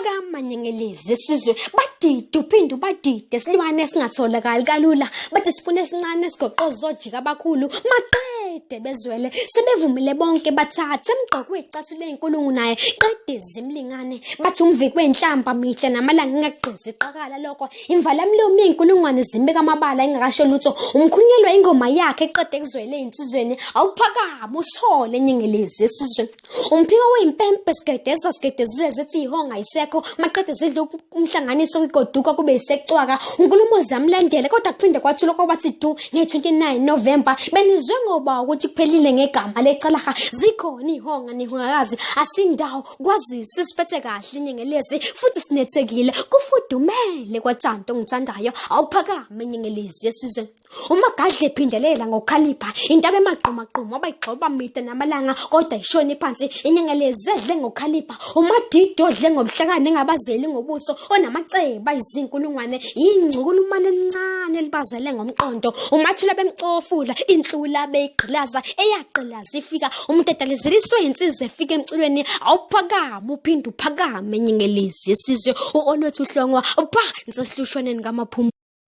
Phakama nyengelezi esizwe, badide uphinde ubadide, silwane esingatholakali kalula. Bathi sifuna esincane esigoqoza zojika abakhulu, maqede bezwele sebevumile bonke bathathe emgqoko wecathulo ey'nkulungu naye qede zimlingane. Bathi umviki wenhlamba mihle namalanga ingagqizi iqakala lokho, imvalamlomo iy'nkulungwane zimbeka amabala ingakasho lutho. Umkhunyelwa ingoma yakhe eqede kuzwele ey'nsizweni, awuphakame usole nyengelezi esizwe. Umphiko weyimpempe sigedeza sigedezile zithi ihonga ayisekho maqede zidla umhlanganiso kwigoduka kube isecwaka unkulumo zamlandela kodwa kuphinde kwathula kwabathi du nge-29 November benizwe ngoba ukuthi kuphelile ngegama lecalaha zikhona ihonga nihongakazi asindawo kwazise siphethe kahle inyengelezi futhi sinethekile kufudumele kwathanto ngithandayo awuphakame inyengelezi yesizwe. Umagadla ephindelela ngokukhalipha intaba emagqumagquma abayigxoba mide namalanga kodwa ishone phansi inyengelezi edle ngokukhalipha umadidi odle ngobuhlakani engabazeli ngobuso onamaceba ayizinkulungwane yingcukulumane elincane elibazele ngomqondo umathula bemcofula inhlula beyigqilaza eyagqilaza ifika umuntu edalizeliswe insizwa efika emculweni awuphakame uphinde uphakame nyengelezi yesizwe u-olwethu hlongwa pha nsesihlushwaneni kamaphumulo.